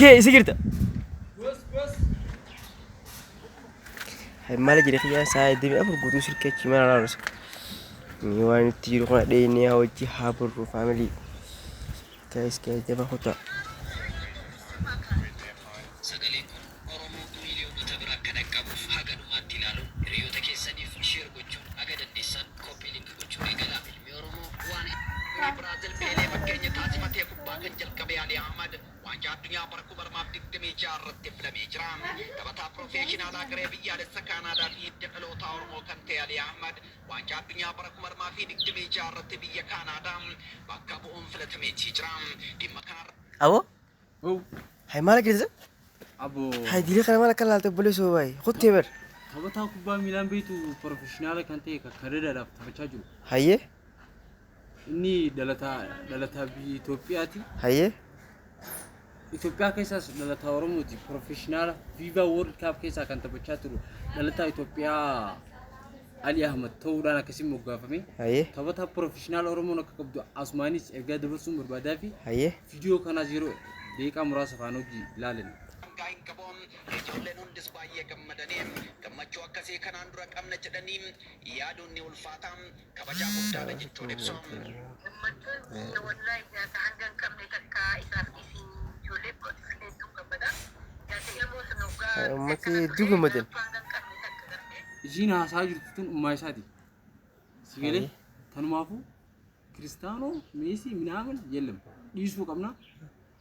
Kee isa jirta. Hay maal jedhe kiyyaa sa'a 24 guutuu silkii achi mana laalusa. Ni waan itti jiru kana dheenee haa hojii haa borru faamilii. Guys guys dafa kutaa. Sagaleen kun Oromoo miiliyoonota bira akka dhaqqabuuf haga dhumaatti ilaaluun hiriyoota keessaniif share gochuun haga dandeessan copy link gochuun eegalaa. Ilmi Oromoo waan. Lammii Biraazil Peelee fakkeenya taasifatee kubbaa kan jalqabe Alii Ahmad Waancaa Addunyaa bara 2026 irratti filamee jira. Taphataa pirofeeshinaalaa garee biyyaalessa Kaanaadaa fi hidda dhalootaa Oromoo kan ta'e Alii Ahmad Waancaa Addunyaa bara 2026 irratti biyya Kaanaadaa bakka bu'uun filatameetii jira. Dhimma kanarra. Aboo Ow. hay maal agarsiisa? Aboo. Hay diilee kana maal akka laalte obboleessoo baay'ee kuttee bar. Taphataa kubbaa miilaan beektu professionaala kan ta'e kan Kanadaadhaaf taphachaa jiru. Hayyee Inni dhalataa dhalataa biyya Itoophiyaati. Hayyee. Itoophiyaa keessaas dhalataa Oromooti. Professionaala FIFA World Cup keessaa kan taphachaa turu dhalataa Itoophiyaa Ali Ahmad ta'uudhaan akkasiin moggaafame. Hayyee. Taphataa professionaala Oromoon akka qabdu asumaanis ergaa dabarsuun barbaadaa fi Hayyee. viidiyoo kanaas yeroo daqiiqaa muraasa faana hojii ilaalan. Daangaa hin qabu. Ijoolleen hundis baay'ee gammadanii gammachuu akkasii kanaan dura qabna jedhanii yaaduun ni ulfaata. Kabajaa guddaadha jechuun ibsu. Gammachuun kiyya wallahi jaarsa hanga hin qabne takka isaaf dhiisi ijoollee kootif illee hedduun gammada. Jaarsa ilmoo san hoggaa Uummati akkana hedduu ture gammadan. gammachuu hanga hin qabne takka gartee. Isiin haasaa jirtu tun ummaa isaati. Si galee Hayyee. tanumaafuu Kiristaanoo Meesii minaamin yellem dhiisuu qabna.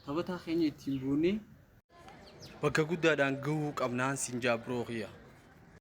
Taphataa keenya ittiin boonnee bakka guddaadhaan gahuu qabnaan siin jaa biroo kiyya.